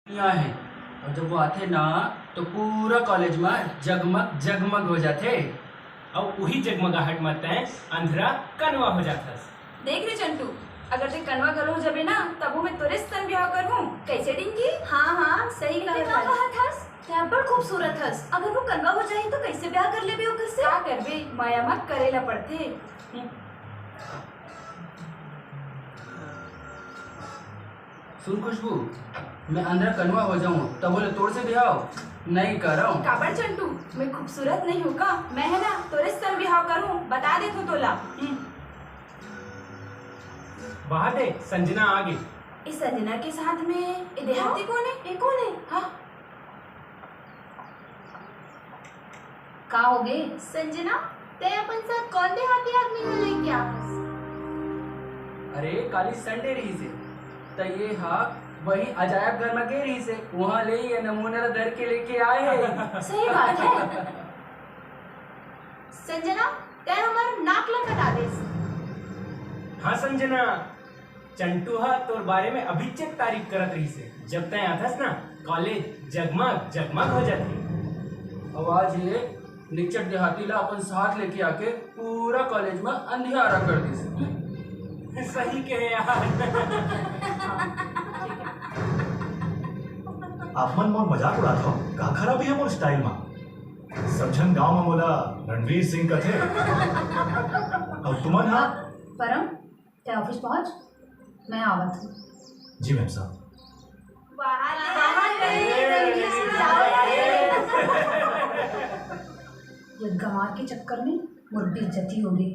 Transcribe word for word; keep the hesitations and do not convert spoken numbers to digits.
यहाँ है। और जब वो आथे ना, तो पूरा कॉलेज में जगमग जगमग हो जाथे। अउ उही जगमगाहट में तैं अंधरा कनवा हो जाथस। देख रे चंटू, अगर तैं कनवा घलो हो जाबे ना, तभो मैं तोरे सन बिहाव करहूँ। कैसे डिंकी? हाँ हाँ, सही कहत हस। तैं अब्बड़ खूबसूरत हस, अगर वो कनवा हो जाही तो कैसे ब्याह कर लेबे ओकर से? का करबे, मया म करे ला पड़थे। सुन खुशबू, मैं अंधरा कनवा हो जाऊं, तभो ले तोर से बिहाव नहीं करंव। काबर चंटू, मैं खूबसूरत नहीं हूँ का? मैं है ना तोरे सन बिहाव करहूँ, बता देथों तोला। हम्म। वाह दे, संजना आ गे। ए संजना के साथ में ए देहाती कोन हे? ए कोन हे? हाँ। का हो गे? संजना, तैं अपन साथ कोन देहाती आदमी ला लेके आथस? अरे, काली संडे रहिस हे, त ये हा वही अजायब घर में गे रहिस हे, उहाँ ले ये नमूना ला धर के लेके आए हे। सही बात है। संजना, तैं हमर नाक ला कटा देस। हाँ संजना, चंटू हा तोर बारे में अभिच्चक तारीफ करत रहिस हे। जब तैं आथस ना, कॉलेज जगमग जगमग हो जाथे। अउ आज ये निच्चट देहाती ला अपन साथ लेके आके पूरा कॉलेज में अंधियारा कर दिस। सही कहे यार। आप मन मोर मजाक उड़ात हव, का खराबी है मोर स्टाइल में? सब झन गांव में मोला रणवीर सिंह कथे। अउ तुमन हा? परम, तैं ऑफिस पहुंच, मैं आवत हूँ। जी मैम साहब। ये गंवार के चक्कर में मोर बेइज्जती हो गे।